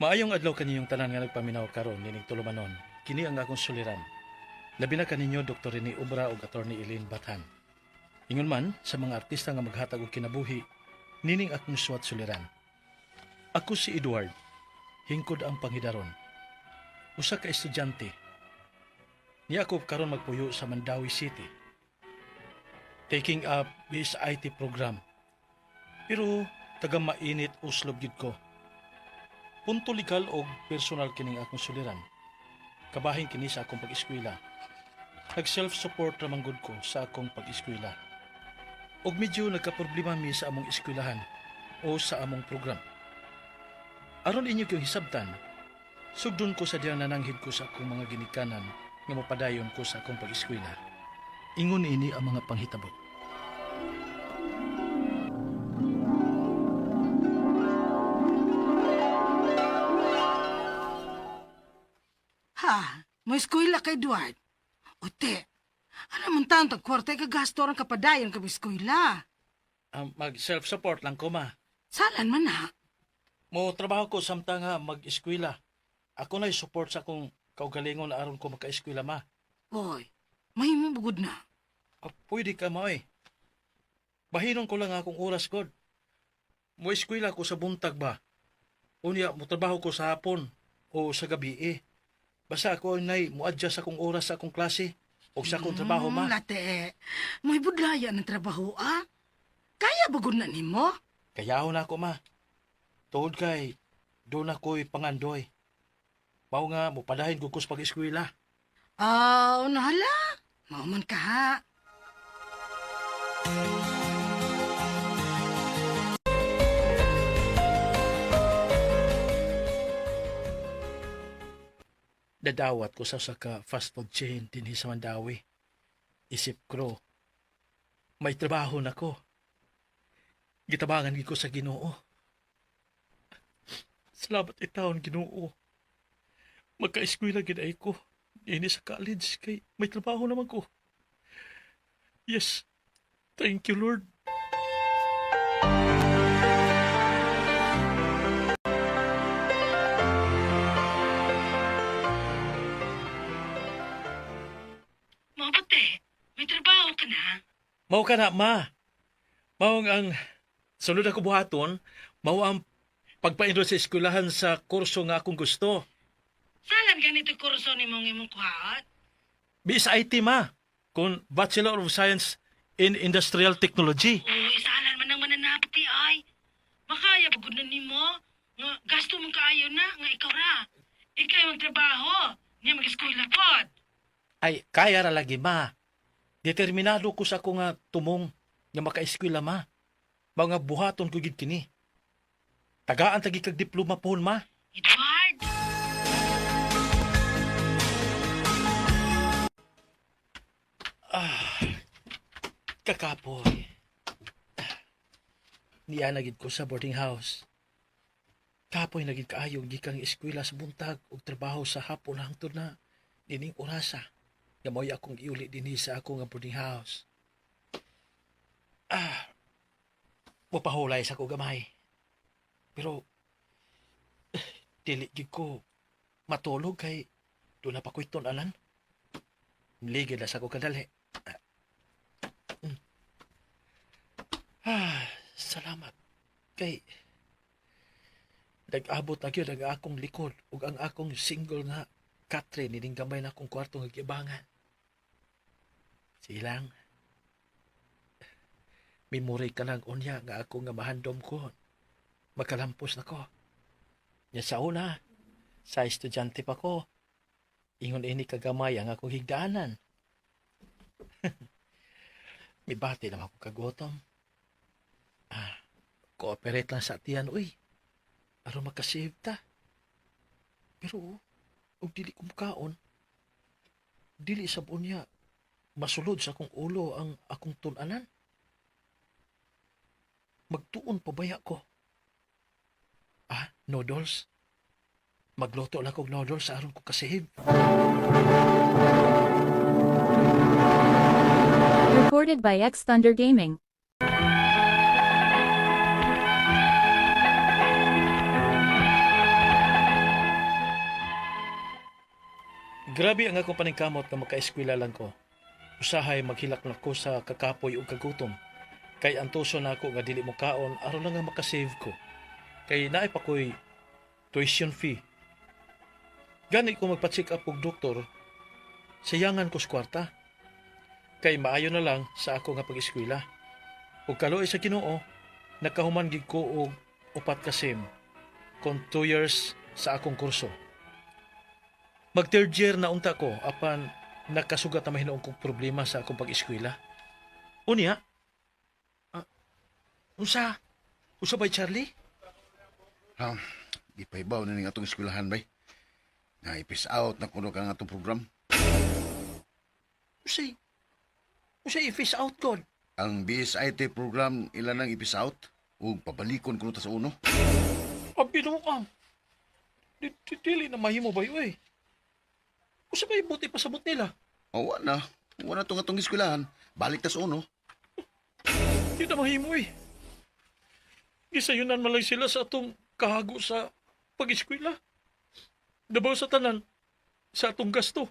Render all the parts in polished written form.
Maayong adlaw kaniyong tanan nga nagpaminaw karon nining tulumanon. Kini ang akong suliran. Labi na kaninyo Dr. Rene Obra ug Attorney Elaine Bathan. Ingon man sa mga artista nga maghatag og kinabuhi, nining akong suwat suliran. Ako si Edward, hingkod ang panghidaron. Usa ka estudyante. Niya ako karon magpuyo sa Mandaue City. Taking up BSIT program. Pero taga mainit uslob gid ko. Punto legal og personal kining akong suliran. Kabahin kini sa akong pag-eskwela. Nag self-support ra man gud ko sa akong pag-eskwela. Og medyo nagkaproblema mi sa among eskwelahan o sa among program. Aron inyo kayong hisabtan, sugdon ko sa diyang nananghid ko sa akong mga ginikanan nga mapadayon ko sa akong pag-eskwela. Ingon ini ang mga panghitabo. Ha, mo eskwela kay Edward. Ote, ano man tanto kwarta ka gasto ang kapadayon ka eskwela. Mag self-support lang ko, ma. Salan man na. Mo trabaho ko samtang nga mag-eskwela. Ako na support sa akong kaugalingon aron ko maka-eskwela, ma. Hoy, mahimo bugod na. Ah, pwede ka, ma, eh. Bahinon ko lang akong oras, God. Mo eskwela ko sa buntag ba? Unya, mo trabaho ko sa hapon o sa gabi eh. Basta ako nay mo adjust akong oras sa akong klase o sa akong trabaho, ma. Late, may budlaya ng trabaho, ah. Kaya bugod na nimo? Kayahon na ako, ma. Tuod kay, doon ako'y pangandoy. Mao nga, mupadahin ko ko sa pag-eskwela. Aw, nahala. Mauman ka ha. Dadawat ko sa usa ka fast food chain dinhi sa Mandawi. Isip ko, may trabaho na ko. Gitabangan gid ko sa Ginoo. Salamat itawon Ginoo. Magka-eskwela gid ay ko. Dinhi sa college kay may trabaho naman ko. Yes. Thank you, Lord. Mabate, may trabaho ka na. Mao ka na, ma. Mao ang sunod ako buhaton, mao ang pagpa-enroll sa eskwelahan sa kurso nga akong gusto. Salan ganito kurso ni mong imong kuhaot? BSIT, ma. Kung Bachelor of Science in Industrial Technology. Uy, salan man ang mananapti ay. Makaya pagod na nimo. Nga gasto mong kaayo na, nga ikaw ra. Ikaw ang trabaho. Niya mag-eskwela pod. Ay, kaya ra lagi, ma. Determinado ko sa ako nga tumong nga makaeskwela, ma. Mga buhaton ko gid kini. Tagaan tagi kag diploma pohon, ma. Edward! Kakapoy. Niya na gid ko sa boarding house. Kapoy na gid kaayo gikan eskwela sa buntag ug trabaho sa hapon hangtod na nining orasa. Nga mao'y akong iuli dinhi sa ako nga boarding house. Ah, mapahulay sa ko gamay. Pero dili gid ko matulog kay doon na pa ko'y tun-anan. Ligid na sa ko kadali. Ah, salamat. Kay nag-abot na gyud ang akong likod ug ang akong single nga katre nining gamay na akong kwarto nga gibangan. Silang memory ka lang unya nga ako nga mahandom ko. Makalampos na ko. Nya sa una, sa estudyante pa ko, ingon ini kagamay ang akong higdaanan. Mibati naman ako kagutom. Ah, cooperate lang sa tiyan, uy. Aron makasave ta. Pero, og dili ko mukaon, dili sa unya, masulod sa akong ulo ang akong tun-anan. Magtuon pa baya ko. Ah, noodles. Magluto lang kog noodles aron ko kasave. Recorded by X Thunder Gaming. Grabe ang akong paningkamot nga makaeskwela lang ko. Usahay maghilak na ko sa kakapoy ug kagutom. Kay antuso na ako nga dili mo kaon aron lang nga makasave ko. Kay naay pa ko'y tuition fee. Gani ko magpa-check up og doktor, sayangan ko sa kwarta. Kay maayo na lang sa ako nga pag-eskwela. Ug kaluoy sa Ginoo, nakahuman gid ko og upat ka sem kon 2 years sa akong kurso. Mag third year na unta ko apan nakasugat na mahinuon kong problema sa akong pag-eskwela. Unya, unsa? Unsa bay, Charlie? Ha, gipahibaw na ning atong eskwelahan bay. Na ipis out na kuno kang atong program. Unsay? Unsay i-phase out god? Ang BSIT program ila nang ipis out ug pabalikon kuno ta sa uno. Ang binuang. Dili na mahimo bay oy. Unsa bay buti pasabot nila? O wa na. Wa na tong atong eskwelahan. Balik ta sa uno. Di na mahimo eh. Gisayunan man lang sila sa atong kahago sa pag-eskwela. Dabaw sa tanan, sa atong gasto.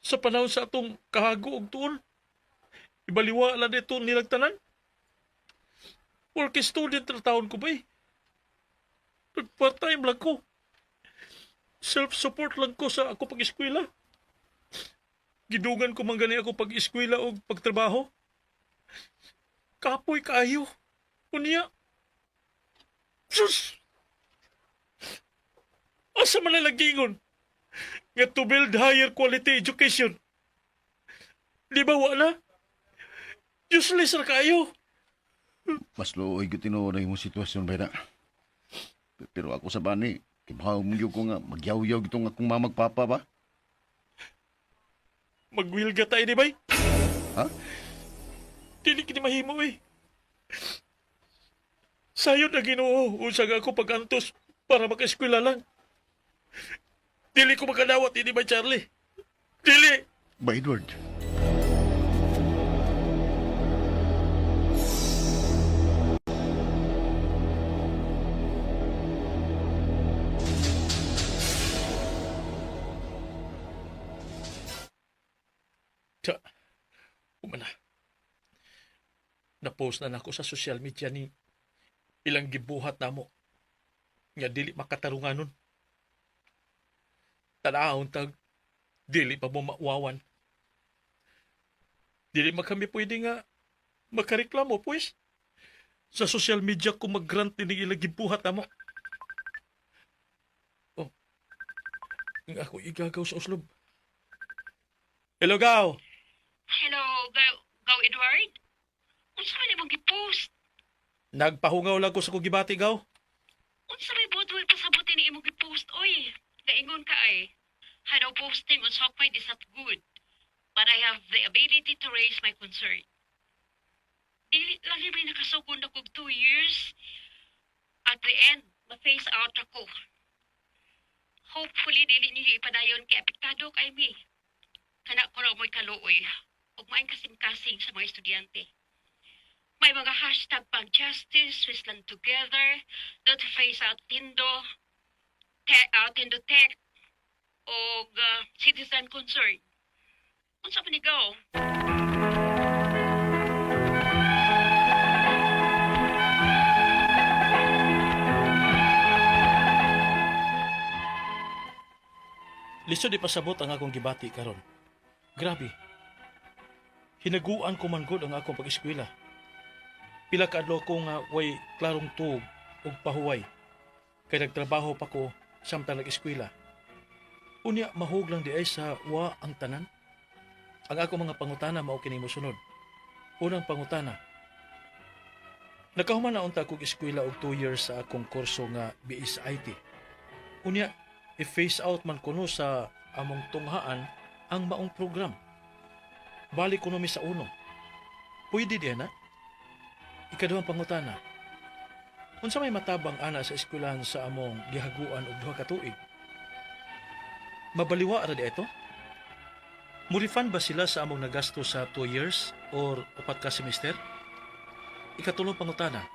Sa panahon sa atong kahago og tuon, ibaliwa lang ito nilang tanan. Working student na taon ko ba eh. Nag-part-time lang ko. Self-support lang ko sa ako pag-eskwela. Gidugan ko man gani ako pag-eskwela o pagtrabaho. Kapoy kaayo. Unya. Sus! Asa man lang gingon? Nga to build higher quality education. Di ba wala? Useless ra kaayo. Mas luoy gyud tinuod ang imong sitwasyon bay na. Pero ako sa bani, kibaw mo gyud ko nga magyaw-yaw gitong akong mamagpapa ba? Magwilga tayo di bay? Ha? Dili kini mahimo eh. Sayon na Ginoo, usag ako pag-antos para makaeskwela lang. Dili ko makadawat ini ba, Charlie? Dili! Ba Edward? Sa, umana. Na-post na nako sa social media ni ilang gibuhat namo nga dili makatarunganon. Tanahon tag dili pa mo mauwawan. Dili man kami pwede nga makareklamo pues. Sa social media ko mag-grant ni ilang gibuhat namo. Oh. Ang ako igagaw sa uslob. Hello, Gaw. Hello, Gaw, Gaw Edward? Unsa man imong gipost? Nagpahungaw lang ko sa kong gibati, Gaw. Unsa may buot pasabot ni imong gipost oy? Gaingon ka ay. Hanaw posting on SOCMED is not good. But I have the ability to raise my concern. Dili lagi may nakasugod na kog 2 years. At the end, ma-face out ako. Hopefully, dili niyo ipadayon kay apektado kay mi. Kana ko ra mo'y kaluoy. Ug maayong kasing-kasing sa mga estudyante. May mga hashtag pang justice, Switzerland together, don't face out Tindo, Tindo Tech, og citizen concern. Unsa man ni go? Lisod ipasabot ang akong gibati karon. Grabe. Hinaguan ko man gud ang akong pag-eskwela. Pila ka adlaw ko nga way klarong tuog ug pahuway. Kay nagtrabaho pa ko samtang nag-eskwela. Unya mahug lang di ay sa wa ang tanan. Ang ako mga pangutana mao kini mosunod. Unang pangutana. Nakahuman na unta kog eskwela og 2 years sa akong kurso nga BSIT. Unya i-phase out man kuno sa among tunghaan ang maong program. Balik kuno mi sa uno. Pwede di na? Ikaduhang pangutana. Unsa may matabang ana sa eskwelahan sa among gihaguan og duha ka tuig? Mabaliwa ra di ito? Murifan ba sila sa among nagasto sa 2 years or upat ka semester? Ikatulong pangutana.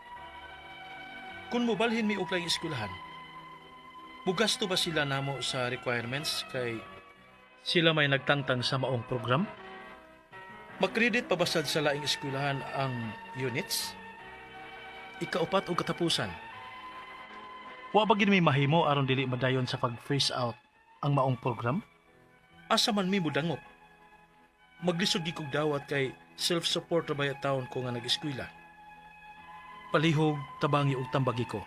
Kung mobalhin mi og laing eskwelahan, mugasto ba sila namo sa requirements kay Sila may nagtangtang sa maong program? Makredit pa basad sa laing eskwelahan ang units? Ikaupat og katapusan. Wa ba gid may mahimo aron dili madayon sa pag-phase out ang maong program? Asa man mi modangop? Maglisod gid kog dawat kay self-support ra baya taon ko nga nag-eskwela. Palihog tabangi og tambagi ko.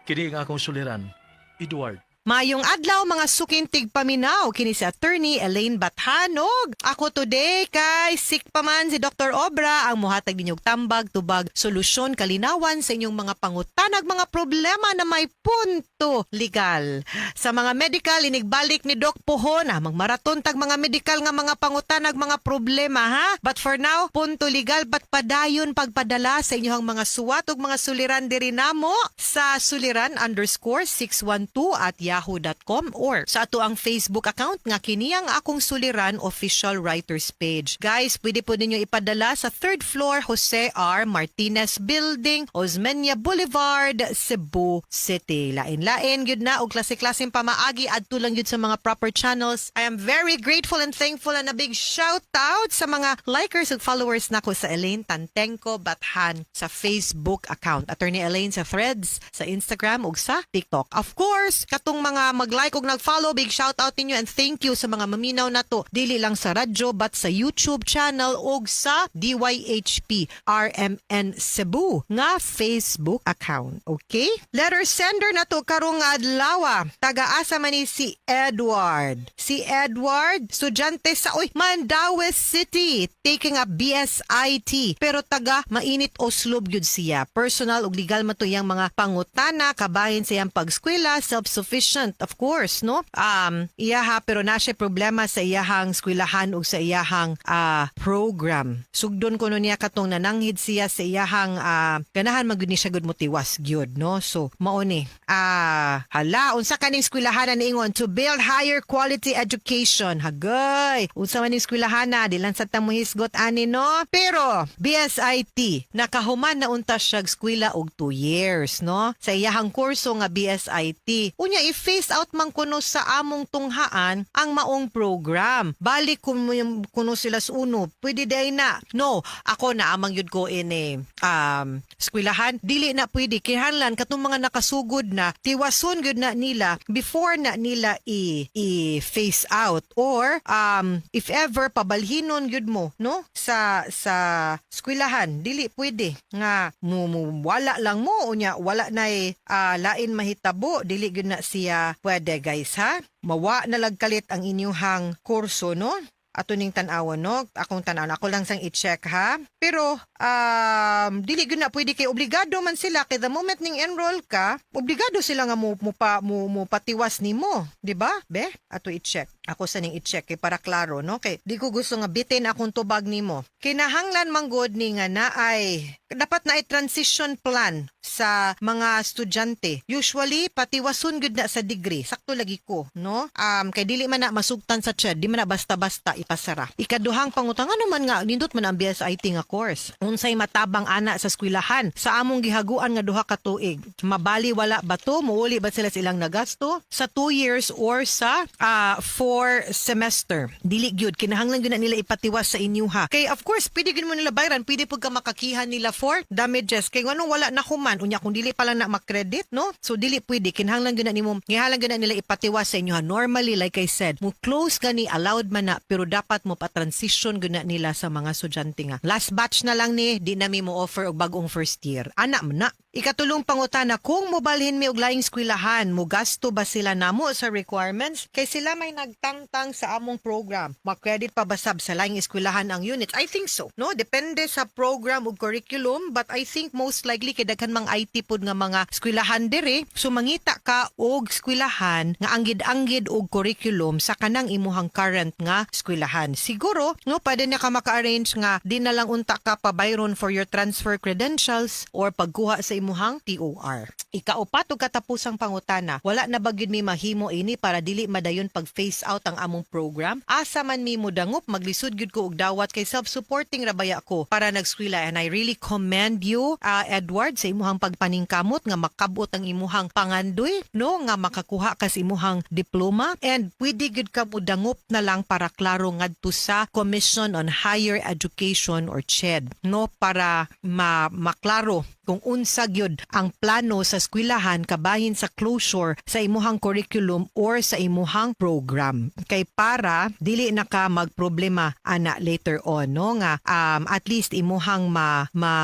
Kini ang akong suliran, Edward. Maayong adlaw, mga suking tigpaminaw, kini si Attorney Elaine Bathanog. Ako today kay sick pa man si Dr. Obra ang muhatag ninyong tambag, tubag, solusyon, kalinawan sa inyong mga pangutanag, mga problema na may punto legal. Sa mga medical, inigbalik ni Doc Pohon, magmaraton tag mga medical nga mga pangutanag, mga problema, ha. But for now, punto legal, but padayon pagpadala sa inyong mga suwat ug mga suliran diri namo sa suliran_612@yahoo.com or sa ato ang Facebook account nga kini ang Akong Suliran Official Writers Page. Guys, pwede po ninyo ipadala sa third floor, Jose R. Martinez Building, Osmeña Boulevard, Cebu City. Lain-lain gyud na og klase-klaseng pamaagi, adto lang gyud sa mga proper channels. I am very grateful and thankful and a big shout out sa mga likers ug followers nako sa Elaine Tantenko Bathan sa Facebook account. Attorney Elaine sa Threads, sa Instagram ug sa TikTok. Of course, katong mga mag-like ug nag-follow, big shout out ninyo and thank you sa mga maminaw nato dili lang sa radyo but sa YouTube channel ug sa DYHP RMN Cebu nga Facebook account. Okay? Letter sender nato karong adlaw. Taga-asa man ni si Edward? Si Edward, estudyante sa, oy, Mandaue City, taking up BSIT. Pero taga Mainit Oslob gyud siya. Personal ug legal man to iyang mga pangutana kabahin sa iyang pagskwela, self-sufficient of course, no? Iyaha pero na siya problema sa iyahang eskwelahan ug sa iyahang program. Sugdon kuno niya katong nananghid siya sa iyahang ganahan man gyud ni siya gud motiwas gyud, no? So mao ni. Hala, unsa kaning eskwelahan na niingon to build higher quality education? Hagay, unsa man ning eskwelahan na, di lang sa ta mohisgot ani, no? Pero BSIT, nakahuman na unta siya eskwela og 2 years, no? Sa iyahang kurso nga BSIT. Unya i-phase out man kuno sa among tunghaan ang maong program. Balik kung kuno sila sa uno, pwede day na. No, ako na amang yun ko ini eskwelahan, dili na pwede, kinahanglan katong mga nakasugod na, tiwason gyud na nila before na nila i phase out or if ever pabalhinon gyud mo, no, sa eskwelahan. Dili pwede nga mo wala lang mo, unya wala nay lain mahitabo. Dili gyud na siya pwede, guys, ha. Mawa na lagkalit ang inyong kurso, no? Ato ning tan-awon, no? Akong tan-awon, ako lang sang i-check, ha. Pero dili gyud na pwede kay obligado man sila, kay the moment ning enroll ka, obligado sila nga mo mo pa mo, mo patiwas nimo, di ba? Be, ato i-check. Ako sa ning i-check kay para klaro, no? Kay di ko gusto nga bitin akong tubag nimo. Kinahanglan manggod ni nga naay dapat na transition plan sa mga estudyante. Usually patiwason gyud na sa degree. Sakto lagi ko, no? Kay dili man na masugtan sa CHED, di man na basta-basta ipasara. Ikaduhang pangutang, ano man nga nindot man ang BSIT nga course? Unsay matabang ana sa eskwelahan sa among gihaguan nga 2 ka tuig? Mabali wala ba to? Muuli ba sila sa ilang nagasto sa 2 years or sa 4 semester? Dili gyud, kinahanglan gyud na nila ipatiwas sa inyo, ha. Kay of course pwede gyud mo nila bayran, pwede pud ka makakihan nila for damages kay nganong wala na human, unya kung dili pa lang na makredit, no? So dili pwede, kinahanglan gyud na nimo, kinahanglan gyud na nila ipatiwas sa inyo, ha. Normally, like I said, mo close gani, allowed man na, pero dapat mo pa-transition gyud na nila sa mga estudyante nga last batch na lang ni, di na mi mo offer og bagong first year. Ana man na. Ikatulong pangutana, kung mobalhin mi og laing eskwelahan, mo gasto ba sila namo sa requirements? Kay sila may nagtangtang sa among program. Ma-credit pa ba sab sa laing eskwelahan ang units? I think so. No, depende sa program ug curriculum, but I think most likely kay daghan mang IT pod nga mga eskwelahan diri. So mangita ka og eskwelahan nga anggid-anggid og curriculum sa kanang imuhang current nga eskwelahan. Siguro, no, pwede na ka maka-arrange nga di na lang unta ka pabayron for your transfer credentials or pagkuha sa imuhang TOR. Ikaupat ug katapusang pangutana, wala na ba gyud mi mahimo ini para dili madayon pag phase out? out ang among program. Asa man mi modangop, maglisod gyud ko og dawat kay self-supporting ra baya ko para nagskwela, and I really commend you, Edward, sa imuhang pagpaningkamot nga makabot ang imuhang pangandoy, no, nga makakuha ka sa imuhang diploma, and pwede gyud ka modangop na lang para klaro ngadto sa Commission on Higher Education or CHED, no, para ma maklaro kung unsa gyud ang plano sa eskwelahan kabahin sa closure sa imuhang curriculum or sa imuhang program, kay para dili na ka magproblema ana later on, no, nga at least imuhang ma ma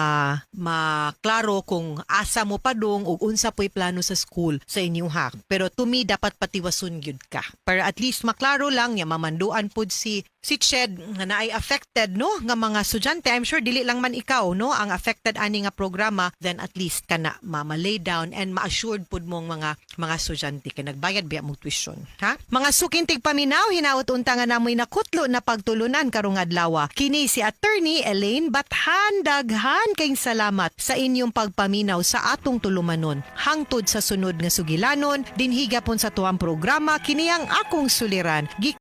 maklaro kung asa mo padung ug unsa po'y plano sa school sa inyuha. Pero to me, dapat patiwason gyud ka para at least maklaro lang nya mamanduan pud si CHED nga naay affected, no, nga mga estudyante. I'm sure dili lang man ikaw, no, ang affected ani nga programa. Then at least kana ma-lay down and ma-assured pud mong mga estudyante kay nagbayad biya mo tuition, ha. Mga suking tigpaminaw, hinaot unta nga namoy nakutlo na pagtulunan karong adlaw. Kini si Attorney Elaine Bathan. Daghan kayong salamat sa inyong pagpaminaw sa atong tulumanon. Hangtod sa sunod nga sugilanon, dinhi gapon sa tuang programa, kini ang Akong Suliran.